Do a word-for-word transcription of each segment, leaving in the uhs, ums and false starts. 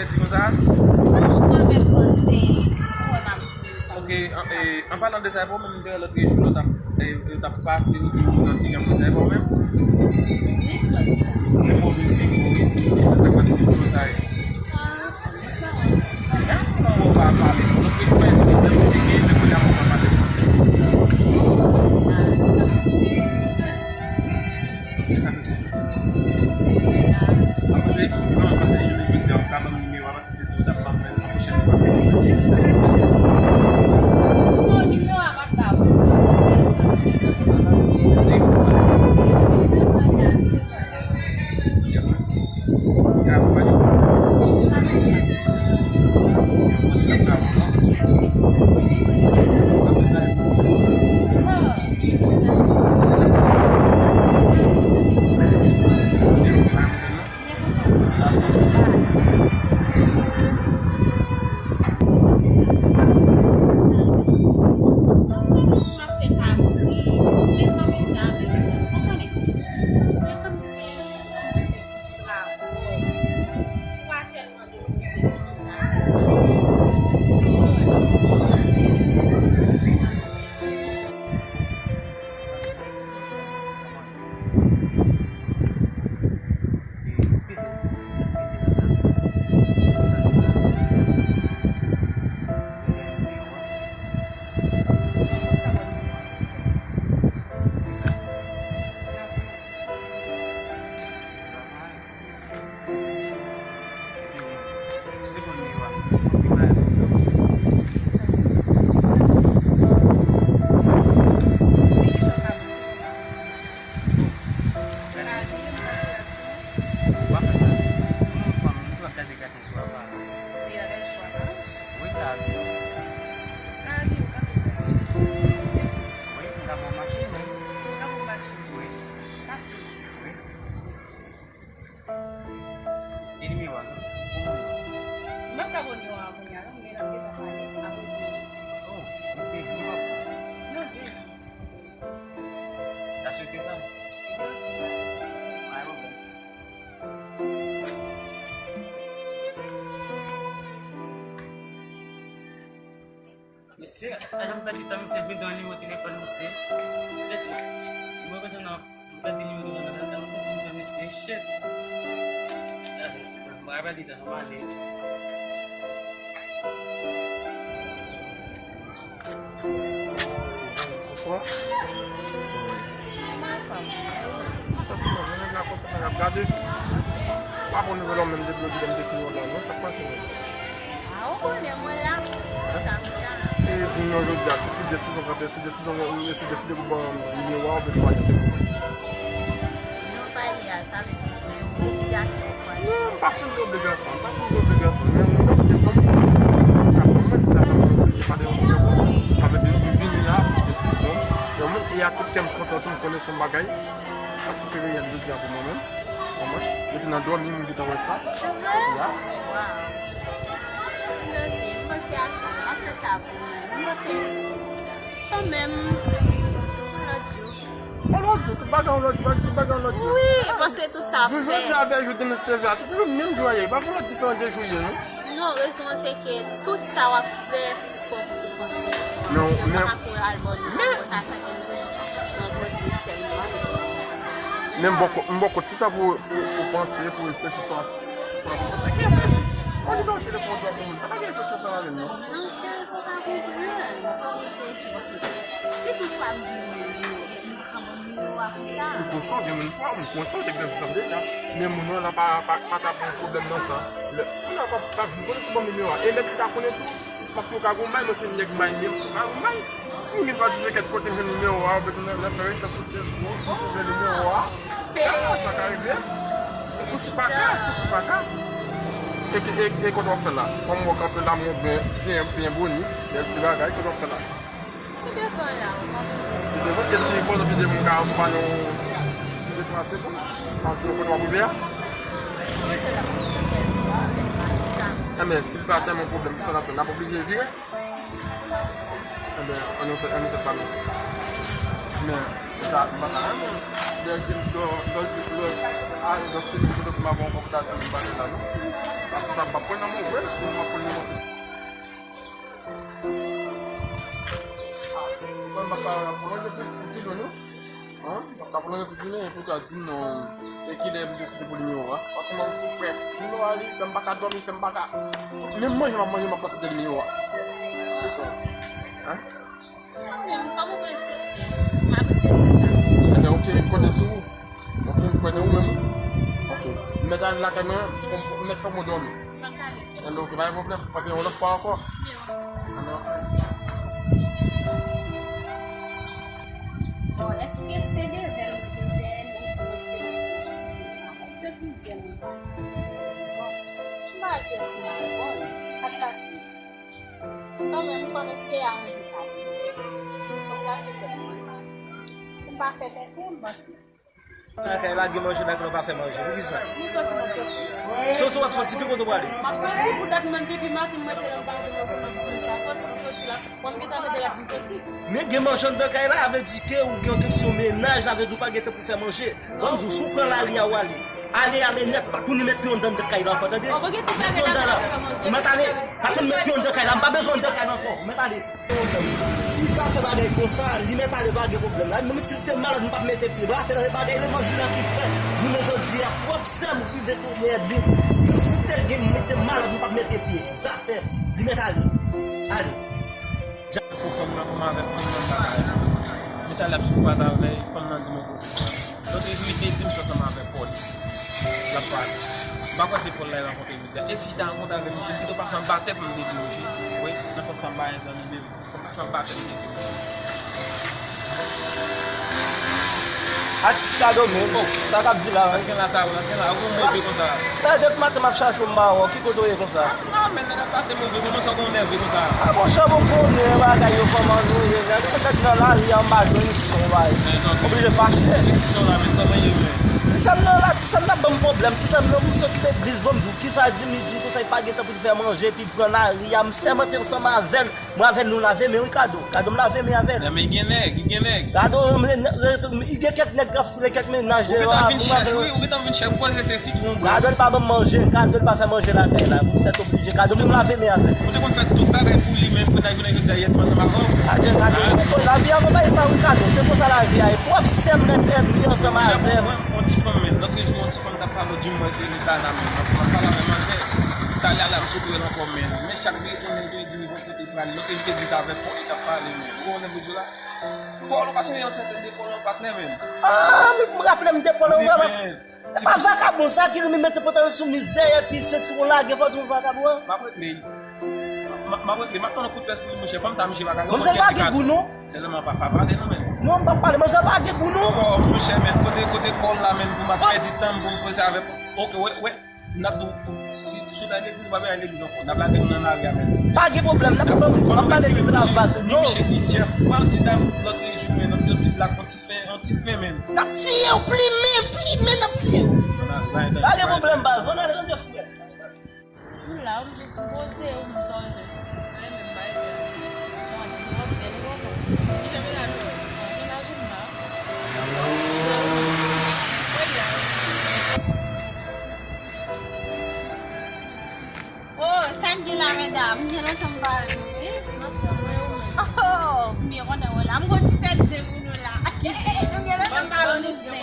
Di konsa? Non, kanmenm, bon, se, ou wè m ap di w. Ok, an, e, an palan de sa, e pa ou menm m te wè lòt jou, lòt ap, e, yo t ap pase, ou di m nan ti jan konsa, e pa ou menm? Wi, m konn sa. Menm ou vin di m, wi, sa pati di konsa, e. Ah, sa diferan. Menm si ou pa pale, lòt jou, e, menm ou te gen, menm ou te ap pale. E sa ki Mwen panse, mwen panse jounen jodi a, ou ka ban m nimewo a, paske se di ou t ap ban m l pwochèn fwa. Non, nimewo a m ap ba ou. Eskize, eskize. Kisa? Ou pa fè sa. Ou menm fanm, ou ap gade gason sou aparans. Wi, ta di. Wi, m ka bon mache, wi. Wi. Wi. Ki nimewo a? Mwen pa konn nimewo a kounye a non, men n ap gentan pale apre. Oh, ok, nimewo a. Non, bien. T'as souhaité ça? Bien. Ouais, bon, bon. Mesye, a jan m pèdi tan, misye vin nan nimewo telefòn misye. Shit. Mwen bezwen nan, m pèdi nimewo telefòn nan, nan telefòn misye. Shit. Mwen pèdi tan, mwen ale. Bonswa. Kòman fanm? Mwen nèg la konsa, nèg ap gade. Pa bon nouvèl ou menm depi lòt jou lè m te fini online non, sa k pase menm? A, ou konnen mwen la. Sa, sa. E di m non jodi a, ki sou desizyon, kanpe sou desizyon, ou sou deside pou ban m nimewo a, oubyen pou pa deside pou mwen? Non, pa li a, sa vle di se yon obligasyon ou pran. Non, m pa fin di obligasyon, m pa fin di obligasyon, men m nan te kòm sa pou mwen, sa fè mwen oblije pale yon ti jan konsa. Sa vle di m vini a pou desizyon m. Yon moun, e a tout kè m kontan tou, m konnen se yon bagay. Sa se te reyèl jodi a pou mwen menm. Konprann? Depi nan dòmi, m gentan wè sa. Se vre? Ya. Waw. Ok, m panse a sa. M ap fè sa pou mwen. M panse kanmenm, yon lòt jou. Yon lòt jou, tout bagay yon lòt jou, tout bagay yon lòt jou. Wi, paske tout sa w ap fè. Jou jodi a avèk jou demen se vre a, se toujou menm jou a ye, pa gen lòt diferan de jou ye, non. Non, rezon an se ke tout sa w ap fè, fòk ou panse. Men, men, men, men m poko, m poko ti tan pou, pou, pou panse, pou reflechi sa w ap fè, pou panse. Ki reflechi? Yon nimewo telefòn ou dwe pou moun, sa pa gen reflechi ansanm avè l, non. Non, cheri, fò w ka konprann, fò w reflechi, paske si tout fwa m gen yon nimewo, m pa ka ban w nimewo a konsa. Ou konsa, gen moun pa, m konsa, ou te grandi ansanm deja. Men moun nan la pa, pa, pa ta pran pwoblèm nan sa. Lè, moun nan pa, pa vin konnen si w ban m nimewo a. E lè ti ta konnen tou, m ap tou ka gon may, mwen se nèg may, men pa gon may. M vin pa di se kèt kote m jwenn nimewo a, oubyen lè, lè fè rechèch sou Facebook, m twouve nimewo a. Ka sa ka rive. Pou si pa ka, pou si pa ka. E, e, e kote w ap fè la? Kòm w kanpe la, mwen byen, byen, byen boni, bèl ti bagay, kote w ap fè la? Pi devan la, w ap. Pi devan, e si pandan pi devan ka anpale yon deplase tou, panse yon kote w ap rive a? Enben, si l pa tèlman pwoblèm, kisa n ap fè? N ap oblije vire? Enben, ann nou fè, ann nou fè sa menm. Men, sa, m pa ta renmen. Lè di m, lè, lè, lè, a, lè fini, potansyèlman, bon, konpòtasyon, m pa gen la, non. Paske sa m p ap pran nan men w vre, si m ap pran nan men w. Ah, mwen m ap pran nan men w, epi ou di nou, non? Hein? Sa pran nan men w, epi ou di non. E kilè m deside pou nimewo a? Paske mwen m prè. Nimewo a li, fè m pa ka dòmi, fè m pa ka. Menm manje m ap manje, m ap panse de nimewo a. Se sa. Hein? Mwen menm, kòman w pral sispann? M ap eseye fè sa. Ebyen, oke, m konte sou ou. Oke, m konte ou menm. Oke. M mèt al lakay mwen, m, m mèt fè w dòmi. M ap ale. Ebyen, oke, pa gen pwoblèm. Pap gen yon lòt fwa ankò. Ebyen, oke. Bon, èske se devè mwen te fè l ou di mwen se yon chimè? Paske plizyè moun pa bon. M pa di l pa bon. Ak pa Kanmenm, fò m eseye aranje sa pou mwen. Fò m plase tèt mwen. Pou m pa fè tenten, m panse. Nan kay la, gen manje nan kay la, w pa fè manje. Poukisa? M soti, m ap soti. Soti, w ap soti, ki kote w prale? M ap soti pou dat mwen depi maten, mwen te anba, mwen te anba, mwen te anba, mwen te anba. Men gen manje anndan kay la, sa vle di ke ou gen yon kesyon mennaj, sa vle di ou pa gen tan pou fè manje. Ban m di w, si w pran lari a, w ale. Ale, ale nèt, pa tounen met pye w anndan, anndan kay la ankò, tande? Met pye w anndan la. Ou mèt ale, pa tounen met pye w anndan kay la, m pa bezwen w anndan kay la ankò. Ou mèt ale. Si w ka fè bagay konsa, li mèt ale, pa gen pwoblèm la. Menm si l te malad, m p ap mete pye. Ba fè bagay levanjil la ki fè. Jounen jodi a, pwòp sè m rive tounen èdmi m. Menm si l te gen, m te malad, m p ap mete pye. Zafè, li mèt ale. Ale. Djab pou fanm nan, pou m avè fanm nan, m pa ka. M te al ap sou pat avè l, fanm nan di m yon kote. Lòt jou, li te di m se ansanm avè Pòl l ap pale. M pa kwè se Pòl la l rankontre jodi a. E si l ta rankontre avè misye, m pito pase anba tèt mwen, m te di, wi, nan sans sa m pa yon zanmi menm. Fò m pase anba tèt mwen, m te di, wi. Atis Kado menm, sa k ap di la menm? Antre la sa, antre la, ou move konsa. Sa depi maten m ap chache w, m pa wè w, ki kote w ye konsa? Ah, men nèg ap pase move, kòman sa w gon nève konsa? Ah, monchè, bon, konnen bagay yo kòman nou ye, nèg. Nèg nan lari a, m pa jwenn son, bay. Oblije fache. Ti sè w la menm, kòman ye menm? Ti sè m nan la, ti sè m nan ban m pwoblèm. Ti sè m nan, pou m sot legliz, ban m di w, kisa di m, li di m konsa, li pa gen tan pou l fè manje, epi l pran lari a, m sèmante ansanm avè l. Mwen avè l nou lave men wi, Kado. Kado m lave men avè l. Nan men gen nèg, gen nèg. Kado, m, m, m, gen kèk nèg k ap foule kèk mennaj deyò a, mwen avè l. Ou gentan vin chèch, wi, ou gentan vin chèch, ou panse se sitwon, bro. Kado l pa ban m manje, Kado l pa fè manje lakay la. Sètoblije, Kado m lave men avè l. Ou te konn fè tout bagay pou li, men kounye a li vin ansanm avè w. Adye, Kado, lavi a konpayi sa wi, Kado. Se konsa lavi a ye. Pwòp sè m mèt èdmi ansanm avè m. Mwen, yon ti fanm, men, lòt jou, yon ti fanm t ap pale w di mwen ke li ta la, men, m ap pale avè manzè. Talè a la, m sot wè l ankò, men. Men chak vire tounen, li di li gon kote l prale. Lòt jou, li te di l t avè Pòl, li t ap pale, men. Ou konnen bouzo la? Pòl, ou pa sonje yon sèten de Pòl, yon patnè, men. Ah, men m raple m de Pòl, wi, vrèman. E pa vakabon sa ki renmen mete pantalon sou mis dèyè, epi sentiwon lage, fò di yon vakabon an. M ap regle l. M, m, m ap regle l. M ap tann yon kout pès pou li, monchè. Fanm sa, misye pa ka gen. Manzè pa gen gou, non. Sèlman pa, pa pale, non, men. Non, m pa pale, manzè pa gen gou, non. Oh, monchè, men, kote, kote Pòl la, men, pou m ap pèdi tan m, pou m prese avèk. Oke, wè, wè. N ap di w, si, si w ta legliz, w pa bezwen al legliz ankò. N ap lage nou nan lari a menm. Pa gen pwoblèm, n ap, n ap pale de la vag, non. Misye di Jeff, wè yon ti dam lòt jou, men, yon ti, yon ti blak, yon ti fen, yon ti fen, men. N ap tiye w, plimen, plimen, n ap tiye w. Pa gen pwoblèm, baz, ann ale, ann ale, frè. M la, m jis poze, m sònje. Mwen menm, bay, chanje, m ap bèl, m kontan. Ki jan mennaj ou? Mennaj ou m la. Oh, sa k gen la, medam? M gen lontan m pa wè nou, wi. Oh, m byen kontan wè w la. M gon ti tèt zen pou nou la. M gen lontan m pa wè nou zen.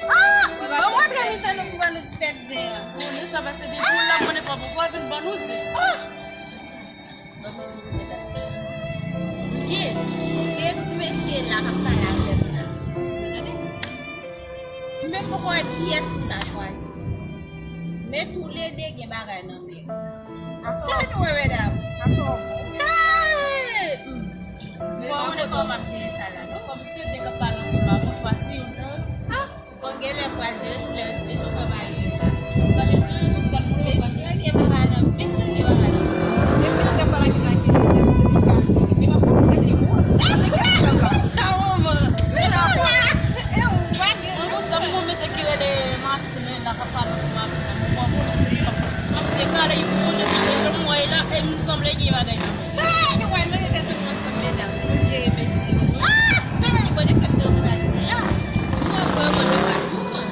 Ah, ban m rantre mitan nou pou ban nou ti tèt zen an. Bon, men sa pase depi w la, m konnen fò pou fò vin ban nou zen. Ah! Ban m di nou, medam. Gen de ti mesye la k ap pale avè m la. Tande? M menm poko wè kiyès pou m ta chwazi. Men toulede gen bagay nan men yo. Sa nou wè, medam? Hey! Bon, ou konnen kòman m ap jere sa la, non? Kòm se de k ap pale ansanm la, bon, chwazi youn nan. Ah! Bon, genlè pral jere, lè, lè nou pral maye la. Pral jere rezo sosyal pou nou. Mesye gen bagay nan, mesye gen bagay nan. Depi nou gen bagay ki nan ki nou gen pou di pa. Epi m ap konn fè de gwo. Sa, manman. Men la, e ou pa gen. Manman, sa m gon mesye ki rele Masin, men la k ap pale ansanm avè m. Mwen konnen se li k ap, m ap dekale, li pou konnen ki jan m wè l la, e m sanble gen bagay nan men. Hey, nou pral mete tèt nou ansanm, medam, pou n jere mesye yo. Ah! Hey, konnen sa m pral di a. Mwen vrèman nan pa konprann.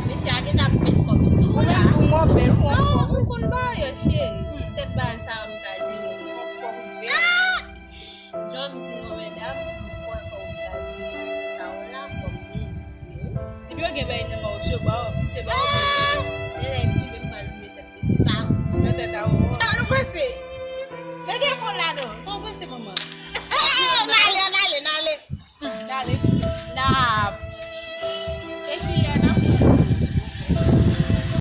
Mesye a gentan ap met kòb sou ou la. Ou menm tou, mwen bèl, mwen fò. Yo cheri, ti tèt bagay sa yo m ka jere, m konfòm bèl. Jan m di nou medam, m kwè fò w ka jere, se sa w la, fò m byen jere. Depi yo gen bagay nan men w, se ba w, se ba w. Lè lè